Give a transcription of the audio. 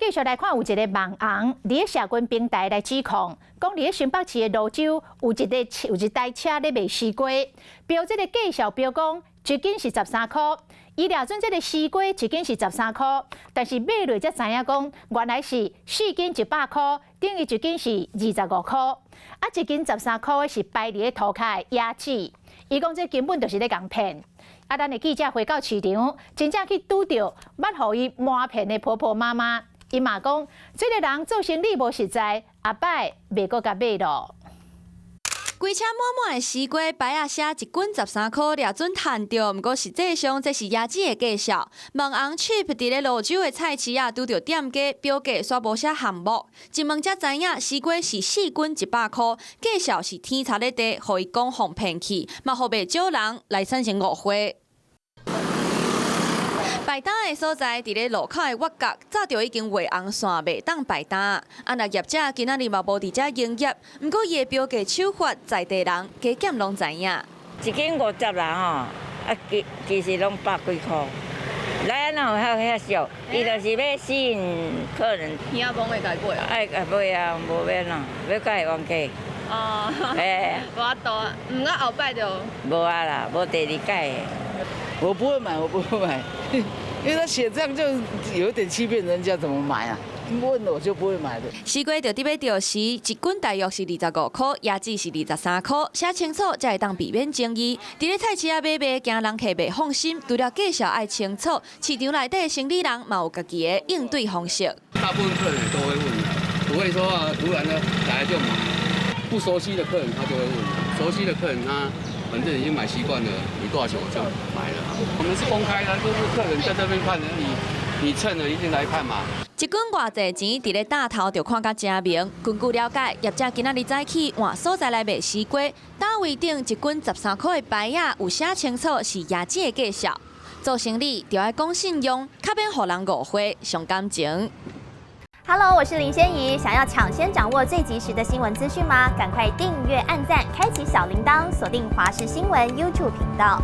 繼續來看，有一个網紅佇咧社群平台來指控，講佇咧新北市的蘆洲有一台車咧賣絲瓜，標這个介紹標講一斤是13箍，伊掠準這个絲瓜一斤是十三箍，但是買落才知影講原來是4斤100箍，等於一斤是25箍。啊，一斤十三箍的是擺佇咧塗跤的椰子，伊講這根本就是咧共騙。啊，咱的記者回到市場，真正去拄著捌予伊瞞騙的婆婆媽媽，伊嘛講，這个人做生理無實在，後擺袂閣共買囉。規車滿滿的絲瓜，牌仔寫一斤十三箍，掠準趁著。毋過實際上這是椰子的介紹。網紅 cheap 佇咧蘆洲的菜市仔拄著店家標價煞無寫項目，一問才知影絲瓜是4斤100箍，介紹是天差咧地，予伊講予騙去，嘛予袂少人來產生誤會。擺攤的所在佇咧路口的挖角，早就已經畫紅線，袂當擺攤。啊，若業者今仔日嘛無佇遮營業，毋過伊的標價手法，在地人加減攏知影。一斤50啦吼，啊其實攏百幾箍。來哪有遐俗？伊就是欲吸引客人。耳仔罔會共買啊？愛共買啊，無欲哪，欲共伊冤家。哦，欸，無法度啊，毋過後擺就。無啊啦，無第二擺。我不會買，我不會買，因為他寫這樣就有點欺騙人家，怎麼買啊？問我就不會買的。絲瓜就佇欲著時，一斤大約是25箍，椰子是23箍，寫清楚才會當避免爭議。佇咧菜市仔買賣，驚人客袂放心，除了介紹愛清楚，市場內底生理人嘛有家己的應對方式。大部分客人都會問，不會說啊，突然呢來就買。不熟悉的客人他就會問，熟悉的客人他反正已經買習慣了，你多少錢我就買了。我們是公開的，都是客人在這邊看的，你稱了一定來看嘛。一斤偌濟錢，佇咧擔頭就看甲誠明。根據了解，業者今仔日早起換所在來賣絲瓜，攤位頂一斤十三箍的牌仔有寫清楚是椰子的介紹。做生理就愛講信用，較免予人誤會，傷感情。 Hello，我是林仙怡。想要搶先掌握最及時的新聞資訊嗎？趕快訂閱、按讚、開啟小鈴鐺，鎖定華視新聞 YouTube 頻道。